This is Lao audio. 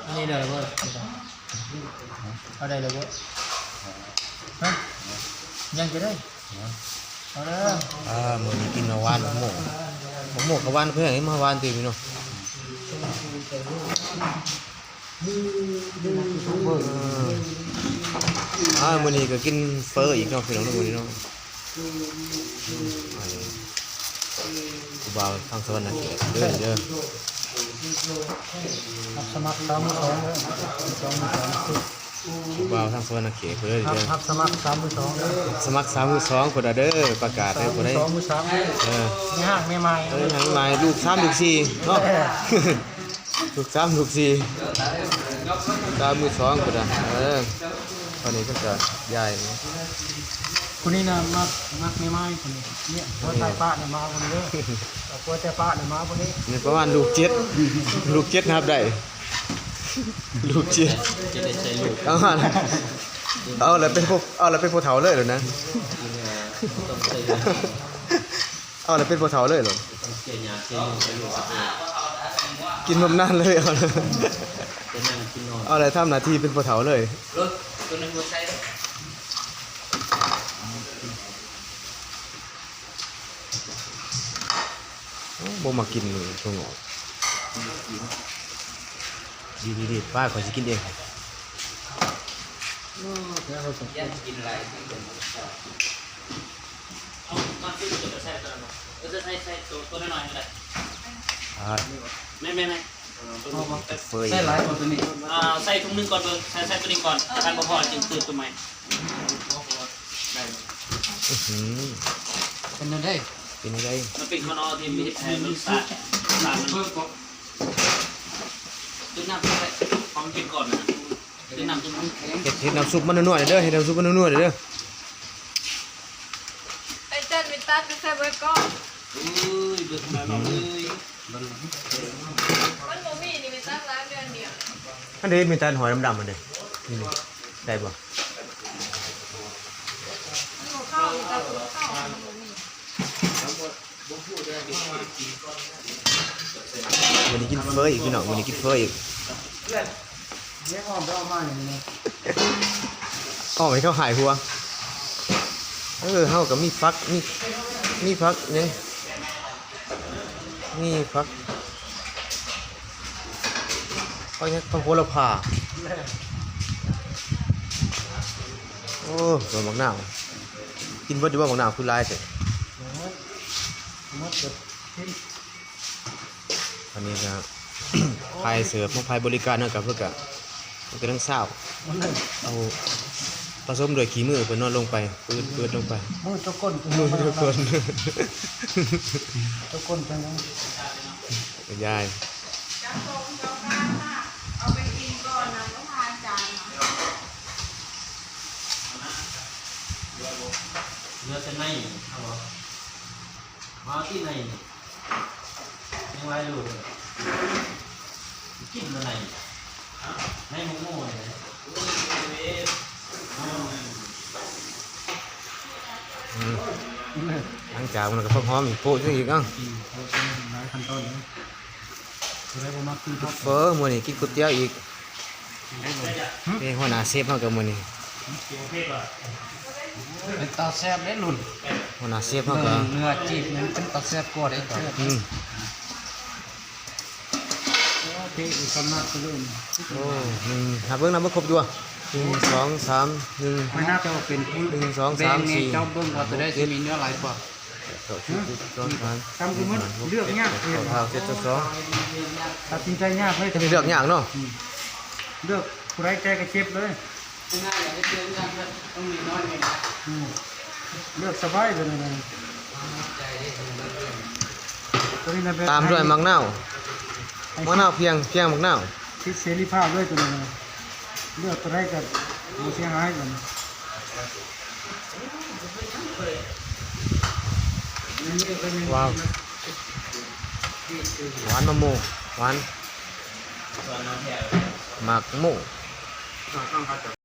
ອັນນີ້ໄດ້ແລ້ວບໍ່? ເອົາໄດ້ແລ້ວບໍ່? ຮະ? ຍັງຈະໄດ້? ເອົາເດີ. ອ່າ ມື້ນີ້ກິນໝາກຫວານ ໝາກໂມກ ໝາກໂມກກະຫວານຄືກັນ ໝາກຫວານຕິພີ່ນ້ອງ. ອ່າ ມື້ນີ້ກະກິນເຝີອີກເນາະພີ່ນ້ອງເນາະ ມື້ນີ້ເນາະ. ອັນນີ້ຜູ້ບ່າວທາງສະຫວັນນະເຂດເດີ ເດີ. ຮັບສະໝັກສາວມືສອງເດີ ສາວມືສອງ. ຜູ້ບ່າວທາງສະຫວັນນະເຂດເດີ ຮັບ ເດີ. ຮັບສະໝັກສາວມືສອງເດີ ສະໝັກສາວມືສອງພຸ້ນນະເດີ. ປະກາດໃຫ້ຜູ້ໃດ ສາວມືສອງ ເອີ ແມ່ຮ້າງແມ່ໝ້າຍ ເອີ ແມ່ຮ້າງແມ່ໝ້າຍ ລູກສາມລູກສີ່ເນາະ. ເອີ ລູກສາມລູກສີ່ ສາວມືສອງພຸ້ນນະ. ເອີ ຕອນນີ້ເພິ່ນກະຍ້າຍ ຜູ້ນີ້ນະ ມັກ ມັກແມ່ໝ້າຍຜູ້ນີ້. ເນຍ ຜົວແຕ່ປ້ານີ້ມາຜູ້ນີ້ເດີ ຜົວແຕ່ປ້ານີ້ມາຜູ້ນີ້. ນີ້ປະມານລູກເຈັດ ລູກເຈັດຮັບໄດ້ ລູກເຈັດ ຈະໄດ້ໃສ່ລູກ. ເອົາ ເອົາລະເປັນຜູ້ ເອົາລະເປັນຜູ້ເຖົ້າເລີຍລະນະ. ເອີ ຕ້ອງໃສ່ລູກ. ເອົາລະເປັນພໍ່ເຖົ້າເລີຍໂລດ ຕ້ອງເສຍຫຍ້າເສຍຍຸງໃຫ້ລູກ ກິນບຳນານເລີຍ. ເອົາລະ ຈະນັ່ງກິນນອນ ເອົາລະ ທຳໜ້າທີ່ເປັນພໍ່ເຖົ້າເລີຍ. ໂລດ ໂຕນັ້ນບໍ່ໃສ່ດອກ. ໂອ້ ບໍ່ມັກກິນຖົ່ວງອກ. ດີໆໆ ປ້າ ຂ້ອຍຊິກິນເອງ. ໂອ້ ແລ້ວເຮົາຕ້ອງ ເອົາມາຊື້ຕົວໃສ່ຕົວນັ້ນບໍ່? ເອີ ໃສ່ ໃສ່ ໃສ່ໂຕ ໂຕນ້ອຍໆ ກໍໄດ້. ອ່າ ແມ່ນໆ ເອີ ເບິ່ງ ເອົາບໍ່? ເຟີຍ ໃສ່ຫຼາຍກວ່າຕົວນີ້. ອ່າ ໃສ່ຖົງໜຶ່ງກ່ອນເບິ່ງ ໃສ່ ໃສ່ຕົວນີ້ກ່ອນ ຄັນບໍ່ພໍຈຶ່ງຊື້ຕົວໃໝ່. ໄດ້ ອື້ຫື ເປັນແນວໃດ? ເປັນແນວໃດ? ມັນເປັນຂ້າວໜອກທີ່ມີເຮັດໃຫ້ລົດຊາດ ລົດຊາດມັນເພີ່ມບໍ່? ຕື່ມນ້ຳເພິ່ມໄດ້ ເພາະມັນເປັນກ້ອນນະ. ເຮັດນ້ຳຊຸບມັນແຂງ ເຮັດ ເຮັດນ້ຳຊຸບມັນນົວໆເດີ ເຮັດນ້ຳຊຸບມັນນົວໆເດີ. ໄອ້ຈັນມີຕັດໄປໃສ່ເບິດກ້ອນ. ເອີຍ ເບິດຂະໜາດນັ້ນເລີຍ. ມັນບໍ່ມີນີ້ ມີຕັດລ້າງເດືອນດຽວ. ອັນເດ ມີແຕ່ຫອຍດຳໆ ອັນເດ ນີ້ ນີ້ ໄດ້ບໍ່? ມັນບໍ່ເຂົ້າ ມີແຕ່ເຂົ້າ ມັນບໍ່ມີ. ມື້ນີ້ກິນເຟີອີກພີ່ນ້ອງ ມື້ນີ້ກິນເຟີອີກ. ອ້ອມໃຫ້ເຂົາຫາຍຫົວ. ເອີ ເຮົາກະມີຜັກ ມີ ມີຜັກຫຍັງ ມີຜັກ ເອົາຫຍັງ ຜັກໂຫລະພາ. ໂອ້ ດອກໝາກນາວ ກິນເບິດຢູ່ບໍ່ ໝາກນາວຄືຫຼາຍແທ້? ໝົດ ໝົດເບິດ. ອັນນີ້ກະ ພາຍເສີບ ມາພາຍບໍລິການເຮົາກະ ເພິ່ນກະ ເພິ່ນກະທັງຊາວ ເອົາປະສົມດ້ວຍຂີ້ມືເພິ່ນເນາະ ລົງໄປ ປືດໆລົງໄປ. ມືຕົວກົ້ນ ມືຕົວກົ້ນ ຕົວກົ້ນເປັນຫຍັງ? ຍາຍ ເຫຼືອແຕ່ໃນ ເອົາບໍ່? ມາທີ່ໃນນີ້ ຍັງຫຼາຍໂລເລີຍ ກິນບໍ່ໄດ້ ໃນໝົກໂມ່ນີ້ແຫຼະ. ອືມ ຫຼັງຈາກນັ້ນກະຜັກຫອມອີກ ໂປະໃສ່ອີກ. ເອົ້າ ອືມ ຫຼາຍຂັ້ນຕອນເລີຍ. ຜູ້ໃດບໍ່ມັກກິນຜັກ ເຟີ ມື້ນີ້ກິນກ໋ວຍຕຽວອີກ. ເອີ ຫົວໜ້າເຊຟເຮົາກະມື້ນີ້ ເປັນຕາແຊບເດ້ລຸ້ນ. ຫົວໜ້າເຊຟເຮົາກະ ເນື້ອຈີບນີ້ເປັນຕາແຊບກວ່າເດ້. ອືມ ໂອເຄ ອີກກຳນັດໄປເລີຍ. ໂອ້ ໜຶ່ງ ນັບເບິ່ງ ນັບເບິ່ງຄົບຢູ່ບໍ່? ໜຶ່ງ ສອງ ສາມ ໜຶ່ງ ໄປນັບ ເຈົ້າເປັນຜູ້ ໜຶ່ງ ສອງ ສາມ ສີ່ ເຈົ້າເບິ່ງວ່າໂຕໃດຊິມີເນື້ອຫຼາຍກວ່າ. ເຈົ້າ ສອງ ສາມ ຕຳຄືໝົດ ເລືອກຍາກເລີຍ ເຈັດ ສອງ ຕັດສິນໃຈຍາກເລີຍ ເລືອກຍາກເນາະ. ອືມ ເລືອກຜູ້ໃດແກ່ກະເຈັບເລີຍ. ອືມ ເລືອກສະບາຍເລີຍນະ. ຕາມດ້ວຍໝາກນາວ ໝາກນາວພຽງ ພຽງໝາກນາວ. ສິດເສລີພາບເລີຍໂຕນີ້ນະ ເລືອກໂຕໃດກະບໍ່ເສຍຫາຍ. ວ້າວ ຫວານມະມ່ວງ ຫວານ ໝາກໂມ.